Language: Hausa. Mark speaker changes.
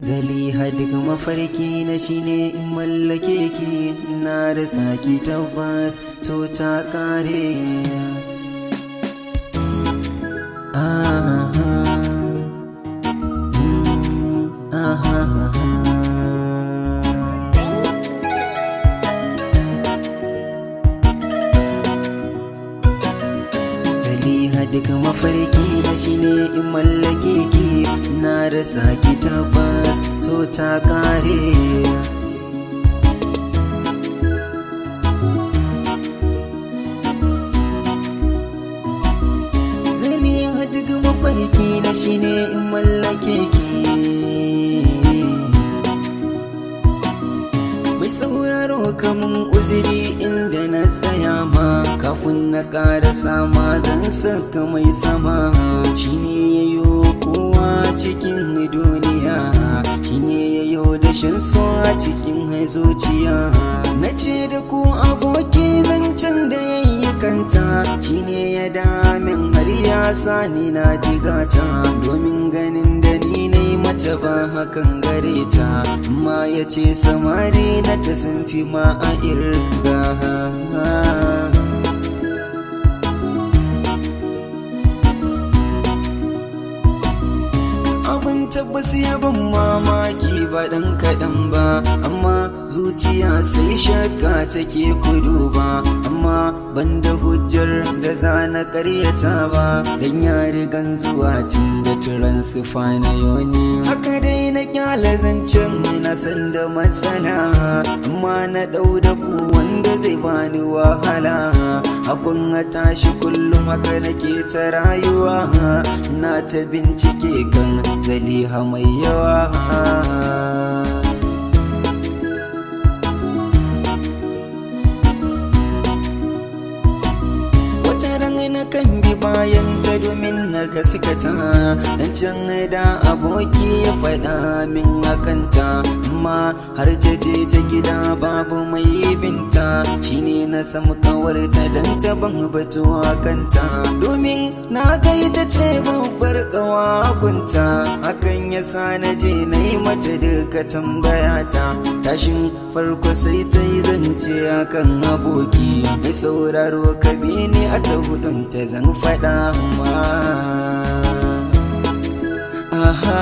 Speaker 1: Zaliha, duk mafarki na shine in mallake ki. Na rasa ki, tabbas to ta kare. Ah, ah, ah, ah. Zaliha, duk mafarki na shine in mallake ki. Na rasa ki, tabbas so ta kare. Zaliha, duk mafarki na shine in mallake ki. Mai sauraro, kamun uzuri inda na tsaya ma. Kafin na ƙara sama, zan saka mai sama. Shine yayo kowa cikin duniya, shine yayo dashin so a cikin zuciya. Na ce da ku aboki, zancen da yayi kanta shine ya damin har ya sani na jigata, domin ganin da ni na yi mata ba hakan gare ta. Amma ya ce samari na ta sun fi ma a irga. Abin tabbas ya ban mamaki ba ɗan kaɗan ba, amma zuciya sai shakka take kudu ba, amma banda hujjar da za na karyata ba, dan ya rigan zuwa tun da turan sufa na yoni. Haka dai na kyala zancen, na san da matsala, amma na ɗau da ku wanda zai bani wahala. Hakun a tashi kullum haka nake ta rayuwa, na ta bincike kan Zaliha mai yawa. Wata ran na kan bi bayan ta domin na gaskata dan can da aboki ya faɗa min akanta, amma har ta je ta gida babu mai binta. Shine na samu kawarta dan ta ban batu kanta, domin na ga ita ce babbar kawa gunta. Hakan ya sa na je na yi mata duka tambayata. Tashin farko sai ta yi zance akan aboki. Mai sauraro, ka bi ni a ta hudun ta zan faɗa ma. Aha.